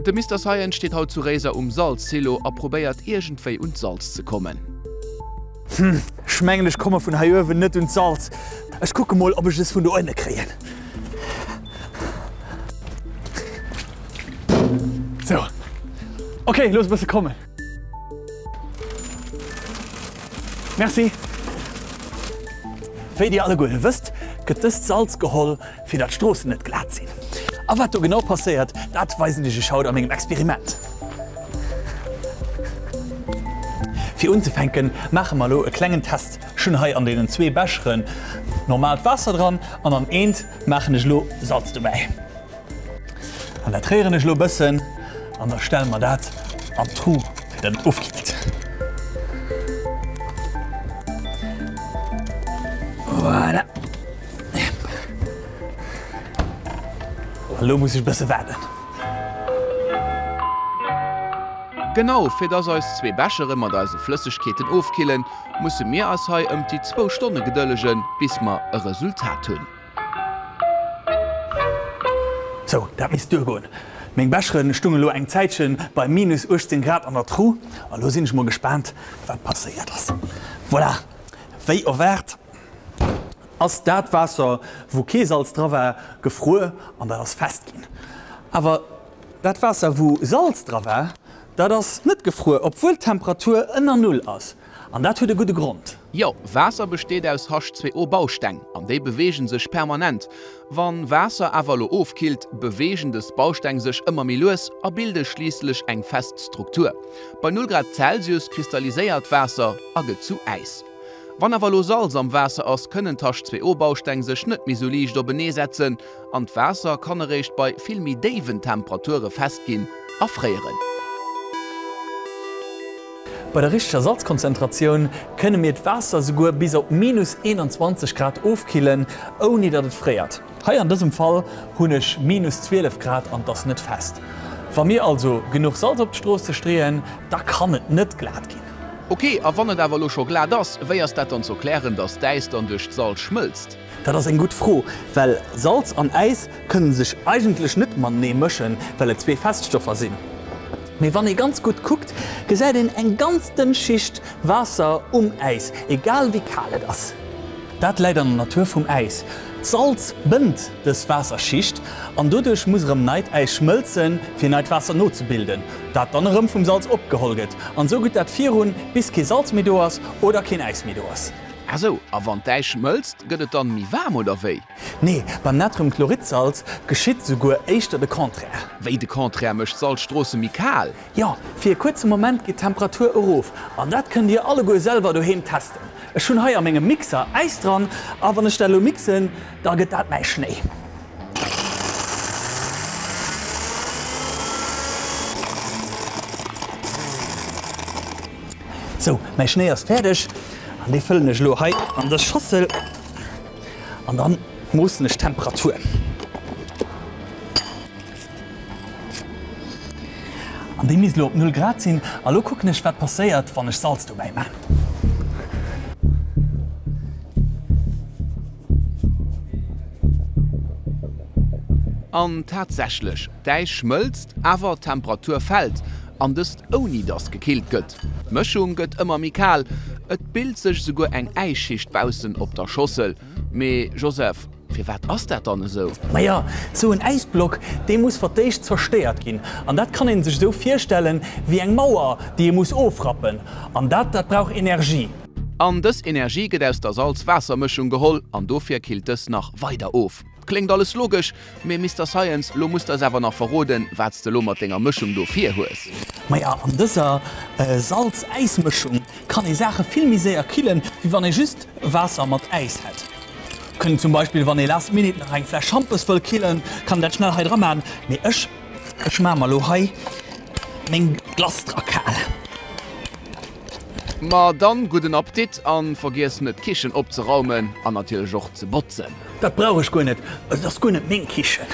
De Mister Science steet haut zu Réiser um Salzsilo a probéiert iergendwéi un d'Salz ze kommen. Hm, ech mengen ech komme vun hei uewen net un d'Salz. Ech kucke mol ob ech es vun do ënne kréien. Sou, ok, looss e bësse kommen. Merci. Wéi dir alleguer wësst, gëtt dëst Salz geholl, fir datt d'Stroossen net glat sinn. A wat do genau passéiert, dat weisen ech iech haut a mengem Experiment. Fir unzefänken, maache mer elo e klengen Test. Ech hunn hei an deenen zwee Becheren normaalt Waasser dran an an eent maachen ech elo Salz dobäi. An dat réieren ech elo e bëssen an da stelle mer dat an d'Tru fir dat et ofkillt. Voilà. Elo muss ech e bësse waarden. Genau, fir dass eis zwee Bechere mat eise Flëssegkeeten ofkillen, musse mir eis hei ëmt déi zwou Stonne gedëllegen, bis mer e Resultat hunn. Sou, dat misst duergoen. Meng Becheren stungen elo eng Zäitchen bei minus 18 Grad an der Tru a lo sinn ech mol gespaant wat passéiert ass. Voilà, wéi erwaart ass dat Waasser wou kee Salz dra war gefruer an dat ass fest ginn. Awer dat Waasser wou Salz dra war, dat ass net gefruer, obwuel d'Temperatur ënner Null ass. An dat huet e gudde Grond. Jo, Waasser besteet aus H2O-Bausteng an déi beweegen sech permanent. Wann Waasser awer elo ofkillt, beweegen dës Bausteng sech ëmmer méi lues a bilde schliisslech eng fest Struktur. Bei 0 Grad Celsius kristalliséiert Waasser a gëtt zu Äis. Wann awer elo Salz am Waasser ass, kënnen d'H2O-Bausteng sech net méi sou liicht openee setzen an d'Waasser kann eréischt bei vill méi déiwen Temperature fest ginn a fréieren. Bei der richteger Salzkonzentratioun kënne mir d'Waasser souguer bis op minus 21 Grad ofkillen, ouni datt et fréiert. Hei an dësem Fall hunn ech minus 12 Grad an 't ass net fest. Wa mir also genuch Salz op d'Stroosse streeën, da kann et net glat ginn. Ok, a wann et awer elo scho glat ass, wéi ass dat dann z'erklären, datt d'Äis dann duerch d'Salz schmëlzt? Dat ass eng gutt Fro, well Salz an Äis kënne sech eigentlech net matenee mëschen, well et zwee Feststoffer sinn. Mee wann ee ganz gutt kuckt, gesäit een eng ganz dënn Schicht Waasser um Äis, egal wéi kal et ass. Dat läit an der Natur vum Äis, D'Salz bënnt dës Waasserschicht an doduerch muss erëm neit Äis schmëlzen, fir neit Waasser nozebilden, dat dann erëm vum Salz opgeholl gëtt. An esou geet dat virun, bis kee Salz méi do ass oder keen Äis méi do ass. Ah sou, a wann d'Äis schmëlzt, gëtt et dann méi waarm oder wéi? Nee, beim Natriumchloridsalz geschitt souguer éischter de Contraire. Wéi de Contraire? Mécht d'Salz d'Stroosse méi kal? Jo, fir e kuerze Moment geet d'Temperatur erof an dat kënnt dir alleguer selwer doheem testen. Ech hunn hei a mengem Mixer Äis dran a wann ech dat elo mixen, da gëtt dat mäi Schnéi. Sou, mäi Schnéi ass fäerdeg an dee fëllen ech elo hei an dës Schossel an dann moossen ech d'Temperatur. An déi misst elo op 0 Grad sinn. A lo kucken ech wat passéiert wann ech Salz dobäi maan. An tatsächlech, d'Äis schmëlzt, awer d'Temperatur fält, an dëst ouni dass gekillt gëtt. D'Mëschung gëtt ëmmer méi kal, et bilt sech esouguer eng Äisschicht baussen op der Schossel. Mee Joseph, firwat ass dat dann esou? Maja, sou en Äisblock, dee muss fir d'éischt zerstéiert ginn. An dat kann een sech esou virstellen, wéi eng Mauer, déi ee muss ofrappen. An dat, dat brauch Energie. An dës Energie gëtt aus der Salz-Waasser-Mëschung geholl an dofir killt dës nach weider of. Kléngt alles logesch, mee Mister Science, lo muss de eis awer nach verroden, wat s de lo mat denger Mëschung do vir hues. Maja, an dëser Salz-Äis-Mëschung kann ee Saache vill méi séier killen, wéi wann ee just Waasser mat Äis hätt. Kënnt zum Beispill, wann ee last minute nach eng Fläsch Schampes wëll killen, kann een dat schnell hei dra man. Mee ech, ech maa mer lo hei meng Glace dra kal. Ma dann gudden Appetit an vergiess net d'Kichen opzeraumen an natierlech och ze botzen. Dat brauch ech guer net, et ass guer net meng Kichen.